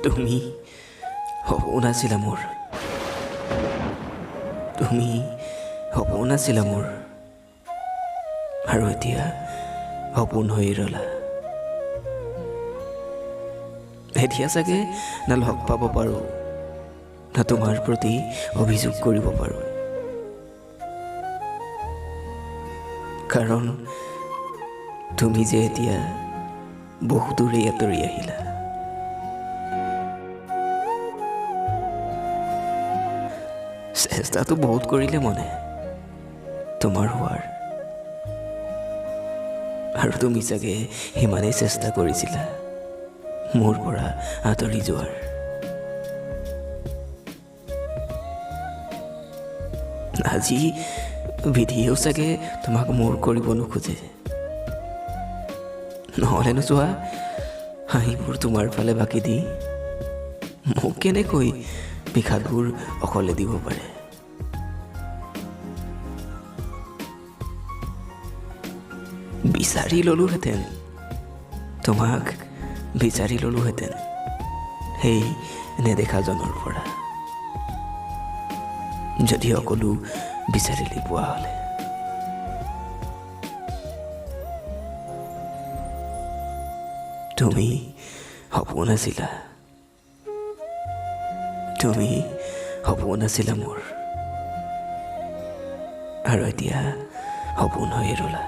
তুমি সপোন আছিলা মোৰ, তুমি সপোন আছিলা মোৰ, আৰু এতিয়া সপোন হৈ ৰ'লা। এতিয়া চাগে না লগ পাব পাৰোঁ, না তোমাৰ প্ৰতি অভিযোগ কৰিব পাৰোঁ, কাৰণ তুমি যে এতিয়া বহু দূৰেই আঁতৰি আহিলা। চেষ্টাটো বহুত কৰিলে মনে তোমাৰ হোৱাৰ, আৰু তুমি চাগে সিমানেই চেষ্টা কৰিছিলা মোৰ পৰা আঁতৰি যোৱাৰ। আজি বিধিয়েও চাগে তোমাক মোৰ কৰিব নোখোজে, নহ'লেনো চোৱা হাঁহিবোৰ তোমাৰ ফালে বাকী দি মোক কেনেকৈ বিষাদবোৰ অকলে দিব পাৰে। বিচাৰি ল'লোহেঁতেন তোমাক, বিচাৰি ল'লোহেঁতেন সেই নেদেখাজনৰ পৰা, যদি সকলো বিচাৰিলে পোৱা হ'লে। তুমি সপোন আছিলা, তুমি সপোন আছিলা মোৰ, আৰু এতিয়া সপোন হৈ ৰ'লা।